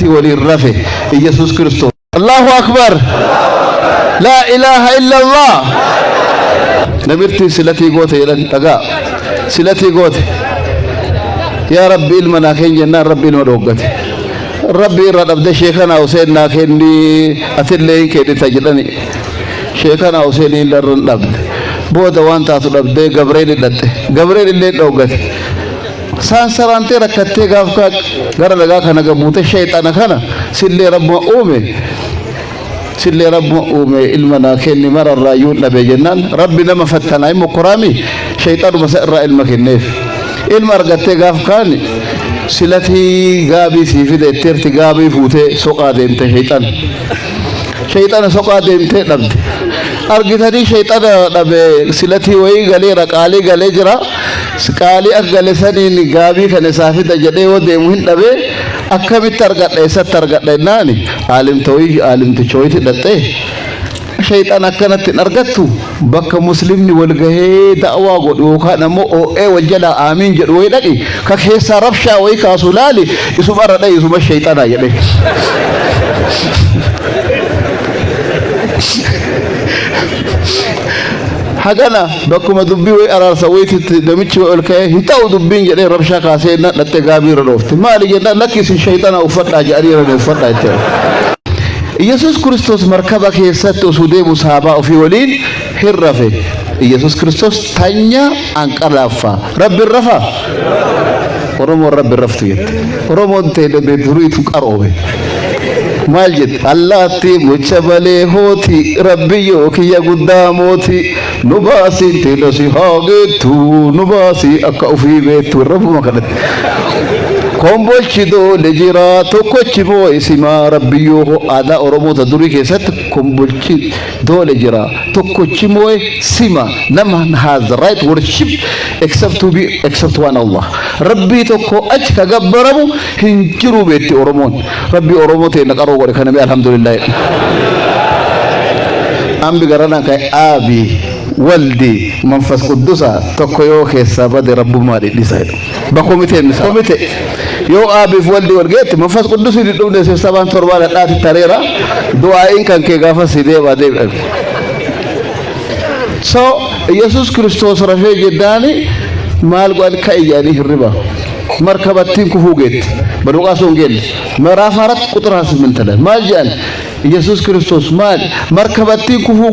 Markabattii waliin rafe Iyyasuus Kiristoos. Allahu Akbar! Laa ilaaha illallah! Namittiin silatii goote jedhan dhagaa. Silatii goote. Yaa Rabbi, ilma naa kenni jennaan Rabbi ilma dhooggate. Rabbi irra dhabde, sheekanaa Huseen naa kenni, atillee hin kennita jedhani. Sheekanaa Huseen irra hin dhabde. Booda waan taatu dhabdee Gabreel hidhatte. Gabreel illee dhooggate. Saansaraantee rakkattee gaafka gara dhagaa kana gabuute, sheexana kana sillee Rabbuma uume, sillee Rabbuma uume, ilma naa kenni, mararraa iyyuu dhabe jennaan, Rabbi nama fattanaa hin mokkoraami, sheexanuma isa irraa ilma kenneef. Ilma argattee gaaf kaani silatii gaabii sii fide itteerti, gaabii fuutee soqaa deemte. Sheexana sheexana soqaa deemtee dhabde. Argitanii, sheexana dhabe, silatii wayii galeera, qaalii galee jira. Qaalii akka gale saniin gaabii kana isaa fida jedhee yoo deemu hin dhabe. Akkamitti argadha, eessatti argadha jennaani, aalimta wayii, aalimticha wayiitti dhaqxee, sheexana akkanatti hin argattu, bakka muslimni wal gahee da'waa godhu yookaan ammoo oo'ee wal jalaa aamiin jedhu wayii dhaqi, ka keessaa rabshaa wayii kaasu laali, isuma irra dha'i, isuma sheexanaa jedhe. Hagana bakkuma dubbii wayii araarsa wayiititti namichi wayi ol ka'ee hin ta'u dubbiin jedhee rabshaa kaasee na dhattee gaabii irra dhoofte. Maali jennaan, lakki, isin sheexana uffadhaa jedhanii irra uffadhaa jettee. Iyesuus Kiristoos markaba keessatti osoo deemu saabaa ofii waliin hin rafe. Iyesuus Kiristoos tanya, anqalaaffa. Rabbi hin rafaa? Oromoon Rabbi hin raftu jette. Oromoon ta'e duriitu qaroome. Maal jette? Allaatti mucha malee hooti, Rabbiyyoo kiyya guddaa mooti, nu baasi teelasi haa geettu, nu baasi akka ofii beektu, rabbuma kadhate. Kombolchi doole jira tokkochi moo isimaa Rabbiyyoo. Aadaa Oromoota durii keessatti kombolchi doole jira tokkochi moo sima. Nama has the right worship except to be except one Allah. Rabbii tokko achi ka gabbaramu hin jiru beetti Oromoon. Rabbii Oromoo ta'e na qaroo godhe kana, alhamdulillah. Ambi garanaan ka'e, aabi waldi manfas quddusa tokko yoo keessaa bade rabbummaa dhidhisa jedhu. Bakomite komite yoo aabiif waldi wal geette manfas quddusi dhidhumne, sibsabaan torbaan hadhaati tareera, du'aa'iin kan kee gaafa si deema deema. So Yesus Kiristoos rafee jedhaani, maal godhan? Ka'e jedhanii hirriba. Markabattiin kufuu geette. በሉቃስ ወንጌል ምዕራፍ 4 ቁጥር 28 ላይ maal jedhan? Yesus Kiristoos maal markabattiin kufuu